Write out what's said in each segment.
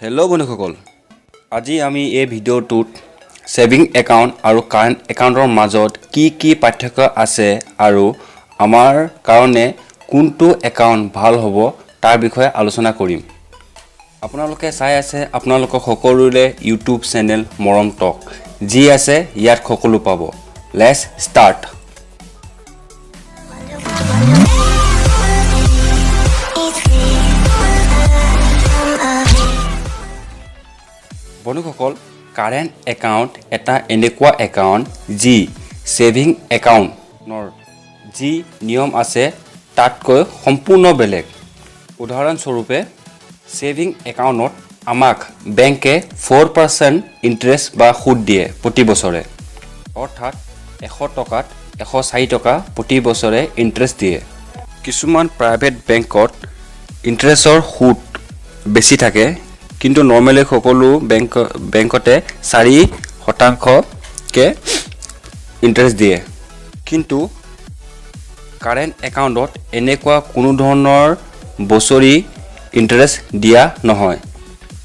Hello' বন্ধুসকল, আজি আমি এই ভিডিঅ'টোত ছেভিং একাউণ্ট আৰু কাৰেণ্ট একাউণ্টৰ মাজত কি কি পাৰ্থক্য আছে আৰু আমাৰ কাৰণে কোনটো একাউণ্ট ভাল হ'ব, তাৰ বিষয়ে আলোচনা কৰিম। আপোনালোকে চাই আছে আপোনালোকৰ সকলোৰে ইউটিউব চেনেল মৰম টক। যি আছে ইয়াত সকলো পাব। Let's start. বন্ধুসকল, কাৰেণ্ট একাউণ্ট এটা এনেকুৱা একাউণ্ট যি ছেভিং একাউণ্টৰ যি নিয়ম আছে, তাতকৈ সম্পূৰ্ণ বেলেগ। উদাহৰণস্বৰূপে, ছেভিং একাউণ্টত আমাক বেংকে 4% ইণ্টাৰেষ্ট বা সুদ দিয়ে প্ৰতি বছৰে, অৰ্থাৎ 100 টকাত 104 টকা প্ৰতি বছৰে ইণ্টাৰেষ্ট দিয়ে। কিছুমান প্ৰাইভেট বেংকত ইণ্টাৰেষ্টৰ সুদ বেছি থাকে, কিন্তু নৰ্মেলি সকলো বেংকতে 4 শতাংশকৈ ইণ্টাৰেষ্ট দিয়ে। কিন্তু কাৰেণ্ট একাউণ্টত এনেকুৱা কোনো ধৰণৰ বছৰি ইণ্টাৰেষ্ট দিয়া নহয়।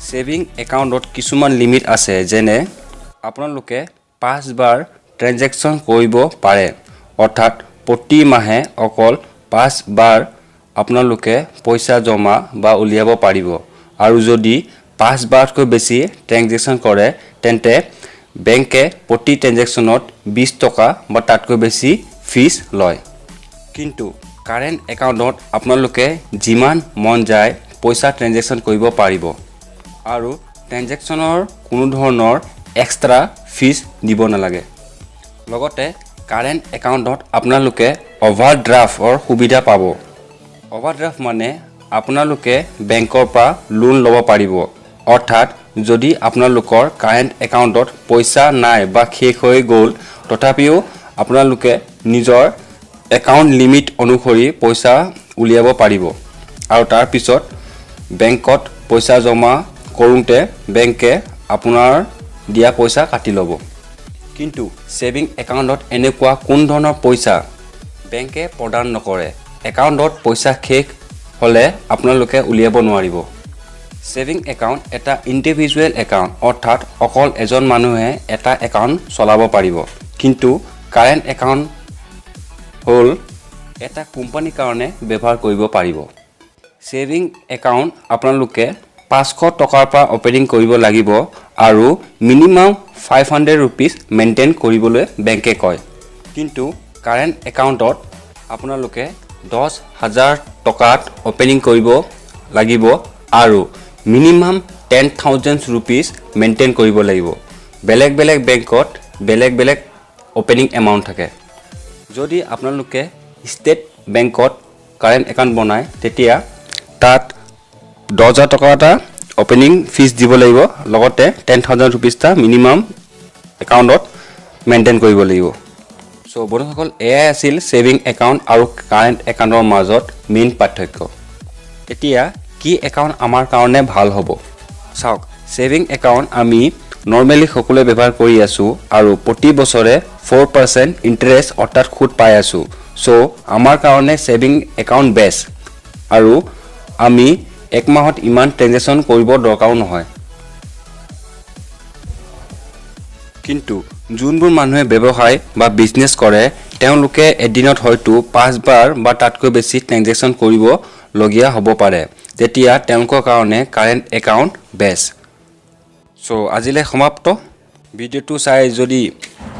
ছেভিং একাউণ্টত কিছুমান লিমিট আছে, যেনে আপোনালোকে পাঁচবাৰ ট্ৰেনজেকশ্যন কৰিব পাৰে, অৰ্থাৎ প্ৰতি মাহে অকল পাঁচবাৰ আপোনালোকে পইচা জমা বা উলিয়াব পাৰিব আৰু যদি পাঁচবাৰতকৈ বেছি ট্ৰেনজেকশ্যন কৰে, তেন্তে বেংকে প্ৰতি ট্ৰেনজেকশ্যনত 20 টকা বা তাতকৈ বেছি ফিজ লয়। কিন্তু কাৰেণ্ট একাউণ্টত আপোনালোকে যিমান মন যায় পইচা ট্ৰেনজেকশ্যন কৰিব পাৰিব আৰু ট্ৰেনজেকশ্যনৰ কোনো ধৰণৰ এক্সট্ৰা ফিজ দিব নালাগে। লগতে কাৰেণ্ট একাউণ্টত আপোনালোকে অভাৰড্ৰাফ্টৰ সুবিধা পাব। অভাৰড্ৰাফ্ট মানে আপোনালোকে বেংকৰ পৰা লোন ল'ব পাৰিব, অৰ্থাৎ যদি আপোনালোকৰ কাৰেণ্ট একাউণ্টত পইচা নাই বা শেষ হৈ গ'ল, তথাপিও আপোনালোকে নিজৰ একাউণ্ট লিমিট অনুসৰি পইচা উলিয়াব পাৰিব আৰু তাৰপিছত বেংকত পইচা জমা কৰোঁতে বেংকে আপোনাৰ দিয়া পইচা কাটি ল'ব। কিন্তু ছেভিং একাউণ্টত এনেকুৱা কোনো ধৰণৰ পইচা বেংকে প্ৰদান নকৰে। একাউণ্টত পইচা শেষ হ'লে আপোনালোকে উলিয়াব নোৱাৰিব। ছেভিং একাউণ্ট এটা ইণ্ডিভিজুৱেল একাউণ্ট, অৰ্থাৎ অকল এজন মানুহে এটা একাউণ্ট চলাব পাৰিব। কিন্তু কাৰেণ্ট একাউণ্ট হ'ল এটা কোম্পানীৰ কাৰণে ব্যৱহাৰ কৰিব পাৰিব। ছেভিং একাউণ্ট আপোনালোকে 500 টকাৰ পৰা অ'পেনিং কৰিব লাগিব আৰু মিনিমাম ₹500 মেইনটেইন কৰিবলৈ বেংকে কয়। কিন্তু কাৰেণ্ট একাউণ্টত আপোনালোকে 10,000 টকাত অ'পেনিং কৰিব লাগিব আৰু মিনিমাম ₹10,000 মেইনটেইন কৰিব লাগিব। বেলেগ বেলেগ বেংকত বেলেগ বেলেগ অ'পেনিং এমাউণ্ট থাকে। যদি আপোনালোকে ষ্টেট বেংকত কাৰেণ্ট একাউণ্ট বনায়, তেতিয়া তাত 10,000 টকা এটা অ'পেনিং ফিজ দিব লাগিব, লগতে ₹10,000 এটা মিনিমাম একাউণ্টত মেইনটেইন কৰিব লাগিব। চ' বন্ধুসকল, এয়াই আছিল ছেভিং একাউণ্ট আৰু কাৰেণ্ট একাউণ্টৰ মাজত মেইন পাৰ্থক্য। এতিয়া কি একাউণ্ট আমাৰ কাৰণে ভাল হ'ব? চাওক, ছেভিং একাউণ্ট আমি নৰ্মেলি সকলোৱে ব্যৱহাৰ কৰি আছোঁ আৰু প্ৰতি বছৰে 4% ইণ্টাৰেষ্ট অৰ্থাৎ সুদ পাই আছোঁ। চ' আমাৰ কাৰণে ছেভিং একাউণ্ট বেষ্ট আৰু আমি এক মাহত ইমান ট্ৰেনজেকশ্যন কৰিব দৰকাৰো নহয়। কিন্তু যোনবোৰ মানুহে ব্যৱসায় বা বিজনেছ কৰে, তেওঁলোকে এদিনত হয়তো পাঁচবাৰ বা তাতকৈ বেছি ট্ৰেনজেকশ্যন কৰিবলগীয়া হ'ব পাৰে। তেতিয়া তেওঁলোকৰ কাৰণে কাৰেণ্ট একাউণ্ট বেষ্ট। চ' আজিলৈ সমাপ্ত। ভিডিঅ'টো চাই যদি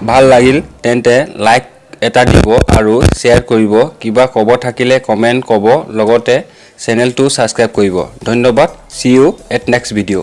ভাল লাগিল, তেন্তে লাইক এটা দিব আৰু শ্বেয়াৰ কৰিব। কিবা ক'ব থাকিলে কমেণ্ট ক'ব, লগতে চেনেলটো ছাবস্ক্ৰাইব কৰিব। ধন্যবাদ। See you at next video.